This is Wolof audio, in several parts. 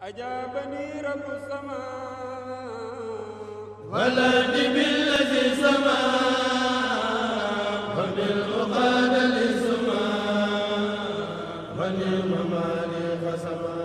أجابني رب السماء ولد بالذي سما وبالعقاد للسماء ونعم مالي خسما.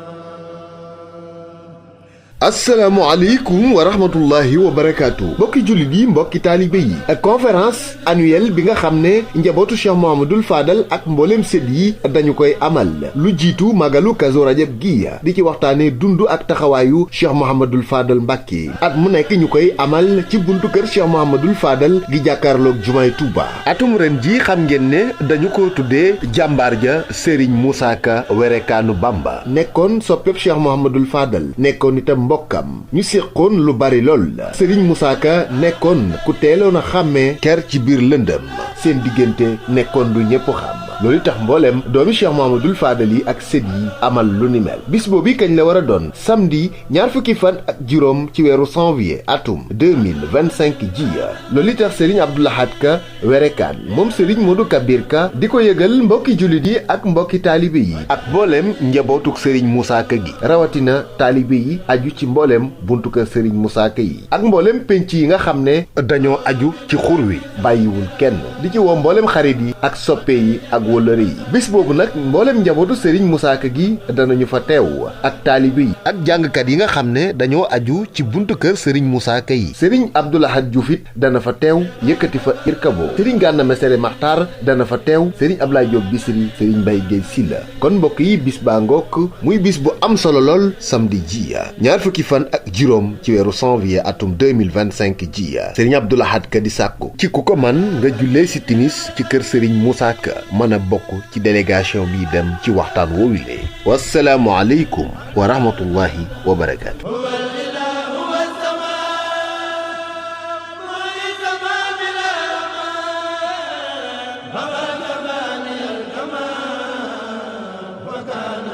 asalaamaaleykum wa rahmatullahi wa barakaatu mbokki jullit yi mbokki taalibe yi ak conférence annuelle bi nga xam ne njabootu Cheikh Mouhamadoul Fadal ak mbooleem sët yi dañu koy amal lu jiitu magalu Kazu Rajab gi di ci waxtaane dund ak taxawaayu Cheikh Mouhamadoul Fadal Mbàkke at mu nekk ñu koy amal ci buntu kër Cheikh Mouhamadoul Fadal gi jàkkaarloog jumaay Touba. atum ren ji xam ngeen ne dañu ko tuddee jàmbaar ja Serigne Moussa Ka Werekaanu Bamba nekkoon soppeeb Cheikh Mouhamadoul Fadal nekkoon itam mbokkam ñu séqoon lu bari lool Serigne Moussa Ka nekkoon ku teeloon a xàmmee ker ci biir lëndëm seen diggante nekkoon lu ñépp xam loolu tax mbooleem doomi Cheikh Mouhamadoul Fadal yi ak sët yi amal lu ni mel bis boobu kañ la war a doon samedi ñaar fukki fan ak juróom ci weeru janvier atum 2025 ji loolu tax Serigne Abdou Lahad Ka Werekaan moom Serigne Modou Kabir Ka di ko yëgal mbokki jullit yi ak mbokki taalibe yi ak mbooleem njabootuk Serigne Moussa Ka gi rawatina taalibe yi aju ci mbooleem buntu kër Serigne Moussa Ka yi ak mbooleem penc yi nga xam ne dañoo aju ci xur wi bàyyiwul kenn di ci woo mbooleem xarit yi ak soppe yi ak wëllëre yi bis boobu nag mbooleem njabootu Serigne Moussa Ka gi danañu fa teew ak taalibe yi ak jàngkat yi nga xam ne dañoo aju ci buntu kër Serigne Moussa Ka yi Serigne Abdou Lahad Diouf it dana fa teew yëkkati fa irkabo Serigne Gana Messere Maxtaar dana fa teew Serigne Ablaye Diop Bisri Serigne Mbaye Guèye Sylla kon mbokk yi bis baa ngook muy bis bu am solo lool samedi ji ñaar fukki fan ak juróom ci weeru janvier atum 2025 ji Serigne Abdou Lahad Ka di sàkku ci ku ko man nga jullee si timis ci kër Serigne Moussa Ka mën a bokk ci délégation bi dem ci waxtaan woowile wassalaamu aleykum wa rahmatullahi wa barakaatu. وكان